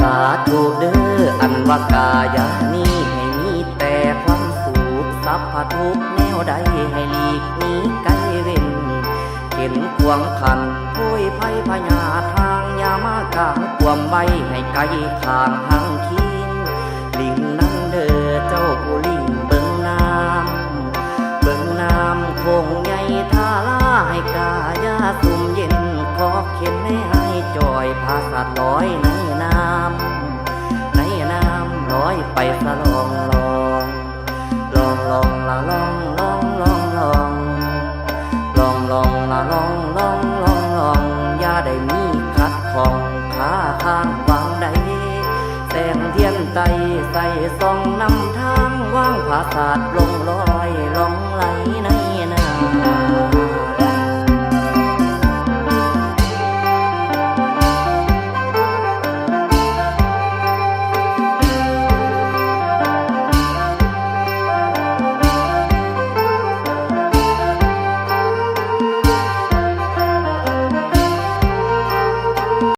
ສາທຸເດີ ອັນວ່າກາຍານີ້ໃຫ້ມີແຕ່ຄວາມສຸກ ສັບພະທຸກແນວໃດໃຫ້ຫຼີກໜີໄກເວັ້ນ ເຂັນຂວາງຂັນໂພຍໄພພະຍາດທາງ ຢ່າມາກາງກວມໄວ້ໃຫ້ໄກຂ້າງຮ່າງຄີງ ລິງນັ້ນເດີເຈົ້າຜູ້ລິງເບິ່ງນ້ຳ ເບິ່ງນ້ຳໂຂງໃຫຍ່ທາລາ ໃຫ້ກາຍາຊຸ່ມເຢັນ ຂໍເຂັນໃຫ້ອ້າຍຈ່ອຍ ຜາສາດລອຍໃນນ້ຳ ໃນນ້ຳລອຍໄປສະລ່ອງລ່ອງ ລ່ອງລ່ອງລະລ່ອງ ລ່ອງລ່ອງລ່ອງ ລ່ອງລ່ອງລະລ່ອງ ລ່ອງລ່ອງລ່ອງ ຢ່າໄດ້ມີຂັດຂ້ອງ ຄາຄ້າງຫວ່າງໃດ ແສງທຽນໃຕ້ໃສ່ສ່ອງນຳທາງ ວາງຜາສາດລ່ອງລອຍ ລ່ອງໄຫຼໃນ